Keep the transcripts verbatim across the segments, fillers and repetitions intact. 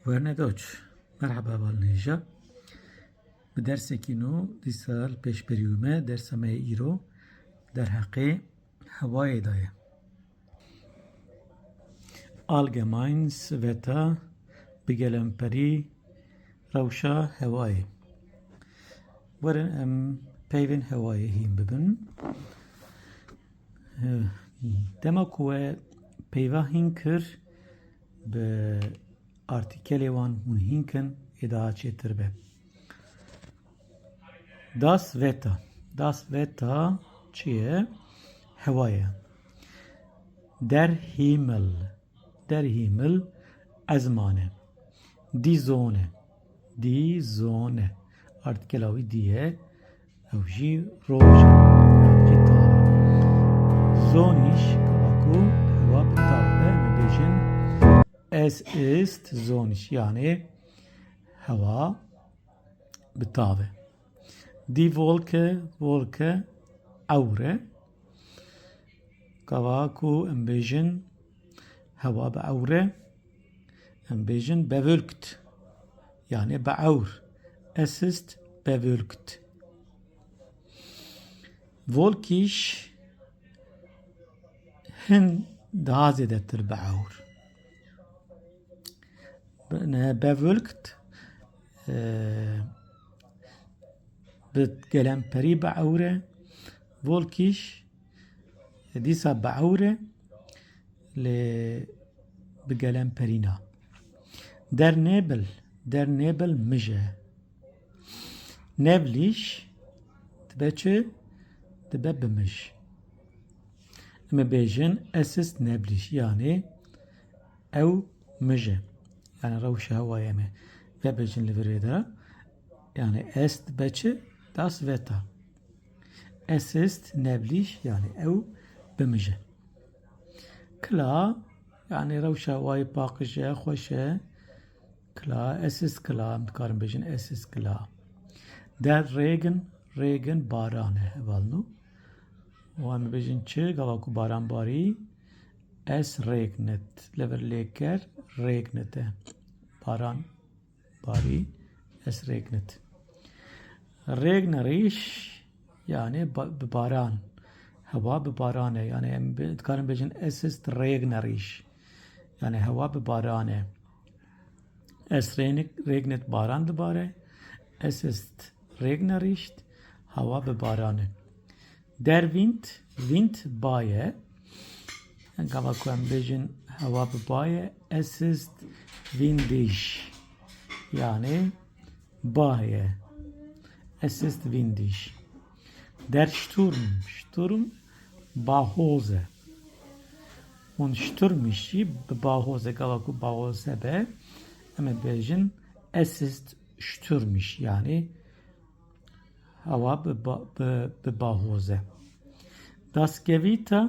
Werne Deutsch. Merhaba hevalên hêja. Bi dersekî nû dîsa li pêşberî me, dersa me yê îro derheqê hewayê de ye. Allgemeines Wetter, bi gelemperî rewşa hewayê. Werin em peyvên hewayê hîn bibin. Dema ku we peyva hîn kir, bi artîkelê wan hûn hîn kin, ê daha çêtir be. Das Wetter. Das Wetter çi ye? Hewa ye. Der Himmel. Der Himmel ezman e. Die Sonne. Die Sonne. Artîkela wî die ye. Ew jî roj e. Jî tav e. Sonnig, gava ku hewa bi tav be, em ê bêjin, es ist sonnig, yanî hewa bi tav e. Die Wolke, Wolke, ewr e. Gava ku em bêjin hewa bi ewr e, em bêjin bewölkt, yanî bi ewr. Es ist bewölkt. Wolkig hin daha zêdetir bi ewr. Be-, ne, bewölkt, e, bi gelemperî bi ewr e. Wolkig dîsa bi ewr e, lê bi gelemperî na. Der Nebel, der Nebel mij e. Neblig dibe çi? Dibe bi mij. Em ê bêjin, es ist neblig, yanî ew mij e. Yanî rewşa hewayê em ê vebêjin li vir vê de. Yanî es dibe çi? Das Wetter. Es ist neblig, yanî ew bi mij e. Kla, yanî rewşa hewayê paqij e, xweş e. Kla, es ist kla, em dikarin bêjin, es ist kla. Der Regen, Regen baran e, hevalno. Û em bêjin çi? Gava ku baran barî, es regnet. Li vir lêker, regnet e. Baran barî, es regnet. Regnerisch, yanî ba-, bi baran. Hewa bi baran e. Yanî em bi-, dikarin bêjin, es ist regnerisch. Yanî hewa bi baran e. Es reg-, regnet, baran dibare. Es ist regnerisch, hewa bi baran e. Der Wind, Wind ba ye. Gava ku em bêjin hewa bi ba ye, es ist windig. Yanî ba ye. Es ist windig. Der Sturm, Sturm bahoz e. Und stürmisch jî bi bahoz e. Gava ku bahoz hebe, em ê bêjin, es ist stürmisch, yanî hewa bi ba-, bi, bi bahoz e. Das Gewitter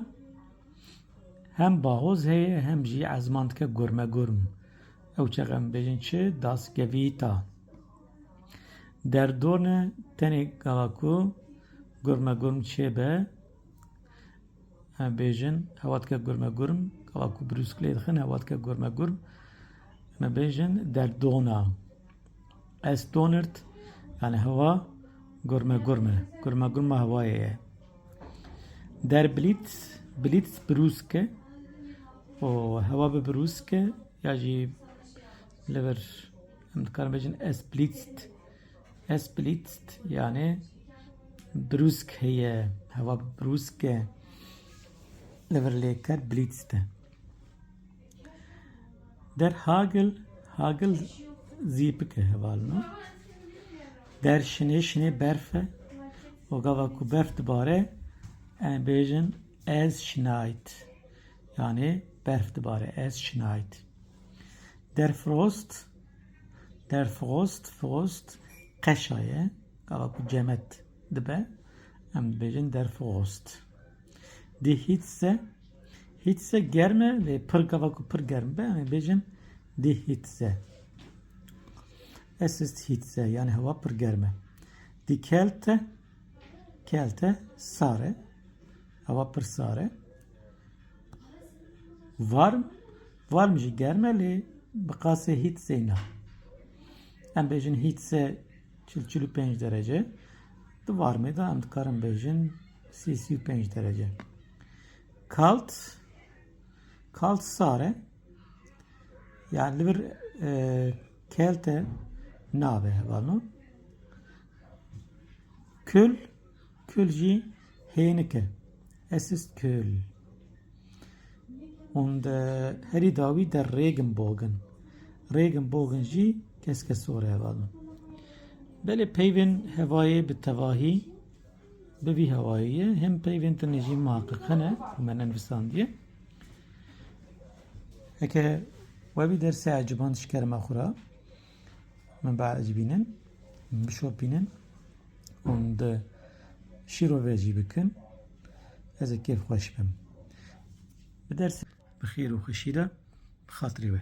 hem bahoz heye, hem jî ezman dike gurmegurm. Ew çax em bêjin çi? Das Gewitter. Der Donner, tenê gava ku gurmegurm çêbe, em bêjin, hewa dike gurmegurm, gava ku brûsk lê dixin, hewa dike gurmegurm. Em bêjin, der Donner. Es donnert, yanî hewa gurmegurm e. Gurmegurma hewayê ye. Der Blitz, Blitz brûsk e. Û hewa bi brûsk e, ya jî li vir em dikarin bêjin, es blitzt. Es blitzt, yanî brûsk heye, hewa bi brûsk e. Li vir lêker blitzt e. Der Hagel, Hagel zîpik e, hevalno. Der Schnee, Schnee berf e. Û gava ku berf dibare, em bêjin, es schneit. Yanî berf dibare, es schneit. Der Frost, der Frost, Frost qeşa ye. Gava ku cemet dibe, em dibêjin der Frost. Die Hitze, Hitze germ e, lê pir, gava ku pir germ be, em ê bêjin die Hitze. Es ist Hitze, yanî hewa pir germ e. Die Kälte, Kälte sar e. Hewa pir sar e. Warm, warm jî germ e, lê Bi qasê hît zêna. Em bêjin hît se çil, çil û pênc derece. Di varmê de em dikarin bêjin sî, sî û pênc derece. Kalt, kalt sar e. Yani li vir, e, kelte nabe hevalno. Kül, kül jî hênik e. Es ist kühl. Und, e, herî dawî de Regenbogen. Regenbogen jî keskesor e hevalno. Belê peyvên hevayê bi tevahî bi vî hewayê ye. Hem peyvên din jî muhaqiq hene ku me nivîsandiye. Heke we vî dersê eciband ji kerema xwe re, min biecibînin, min bişopînin û di şîrovê jî bikin, ez ê kêfxweş bim. Bi dersê bi xêr û xweşî de, bi xatirê we.